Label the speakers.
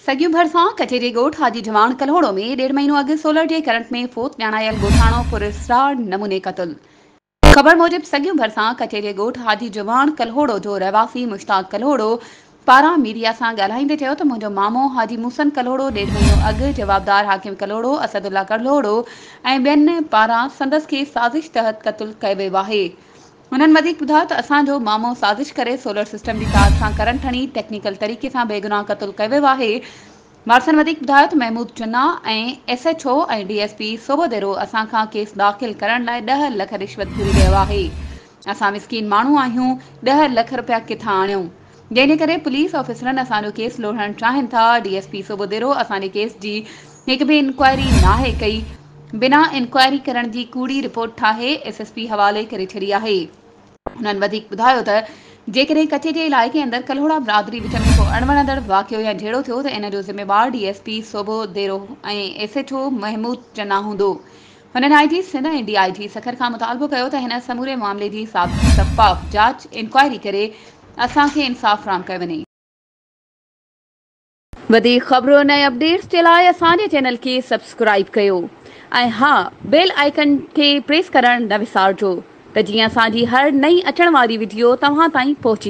Speaker 1: سڳيون ڀرسان ڪچي جي ڳوٺ حاجي جواڻ ڪلهوڙو ۾ ڏيڍ مهينو اڳ سولر جي ڪرنٽ ۾ فوت ڄاڻايل ڳوٺاڻو پراسرار نموني قتل. خبر موجب سڳيون ڀرسان ڪچي جي ڳوٺ حاجي جواڻ ڪلهوڙو جو رهواسي مشتاق ڪلهوڙو پاران ميڊيا سان ڳالهائيندي چيو ته منهنجو مامو حاجي موسن ڪلهوڙو ڏيڍ مهينو اڳ جوابدار حاڪم ڪلهوڙو، اسدالله ڪلهوڙو ۽ ٻين پاران سندس کي سازش تحت قتل ڪيو ويو آهي. هنن وڌيڪ ٻڌايو ته اسان جو مامو سازش ڪري سولر سسٽم جي تار سان ڪرنٽ هڻي ٽيڪنيڪل طريقي سان بيگناهه قتل ڪيو ويو آهي. وارثن وڌيڪ ٻڌايو ته Mahmood Channa ۽ S H O ۽ D S P Sobhodero اسان کان ڪيس داخل ڪرڻ لاء ڏهه لک رشوت گهري رهيو آهي اسان مسڪين ماڻهو آهيون ڏهه لک رپيا ڪٿان آڻيون جنهن جي ڪري پوليس آفيسرن اسان جو ڪيس لوڙهڻ چاهين ٿا ڊي ايس پي سوڀوديرو اسان جي ڪيس جي هڪ به انڪوائري ناهي ڪئي بنا انڪوائري ڪرڻ جي ڪوڙي رپورٽ ٺاهي ايس ايس پي حوالي ڪري ڇڏي آهي. هنن وڌيڪ ٻڌايو ته جيڪڏهن ڪچي جي علائقي اندر ڪلهوڙا برادري وچ ۾ ڪو اڻوڻندڙ واقعو يا جهيڙو ٿيو ته ان جو ذميوار D S P Sobhodero ۽ S H O Mahmood Channa هوندو. هنن I G Sindh ۽ D I G Sukkur کان مطالبو ڪيو ته هن سموري معاملي جي شفاف جاچ انڪوائري ڪري اسان کي انصاف فراهم ڪيو وڃي. وڌيڪ خبرن ۽ اپڊيٽس جي لاء اسان جي چينل کي سبسڪرائيب ڪيو ۽ ها بيل آئيڪن کي پريس ڪرڻ نه وسارجو ته جيئن اسان جي هر نئين اچڻ واري وڊيو توهان تائين پهچي.